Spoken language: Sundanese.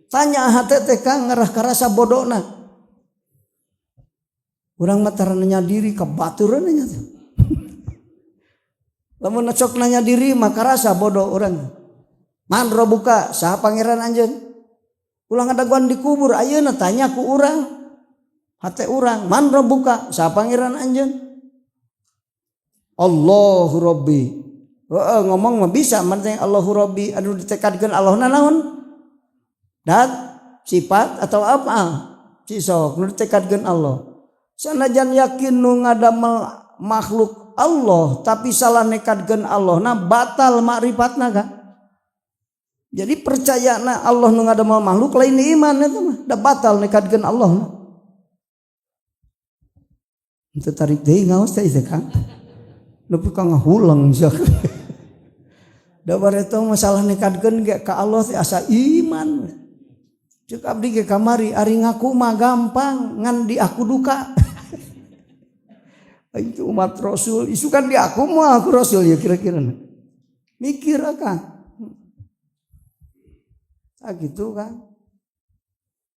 Tanya hate teh, Kang, ngarah karasa bodona. Urang mah tara nanya diri ka batur nanya teh. Lamun sok nanya diri mah karasa bodoh urang. Man rabbuka, saha pangeran anjeun? Ulah ngadagoan dikubur, ayeuna tanya ku urang. Hate urang, man rabbuka, saha pangeran anjeun? Allahu Rabbi. Heeh, ngomong mah bisa, man teh Allahu Rabbi, anu ditekadkeun Allahna naon? Dat, sifat atau apa? Cisok nu ditekadkeun Allah. Sanajan yakin nu ngadamel makhluk Allah, tapi salah nekadkeun Allah, nah batal makrifatna kan. Jadi percaya na Allah nu ngadamel makhluk lain iman itu mah, da batal nekadkeun Allah. Itu tarik deui ngaos teh ieu, Kang. Nepi ka ngahuleng sia. Da bareto masalah nekadkeun ge ka Allah teh asa iman. Cek abdi ge kamari, ari ngaku mah gampang, ngan di aku duka. Itu umat Rasul, isu kan di aku mah aku Rasul ya kira-kira. Mikir kan. Ah gitu kan.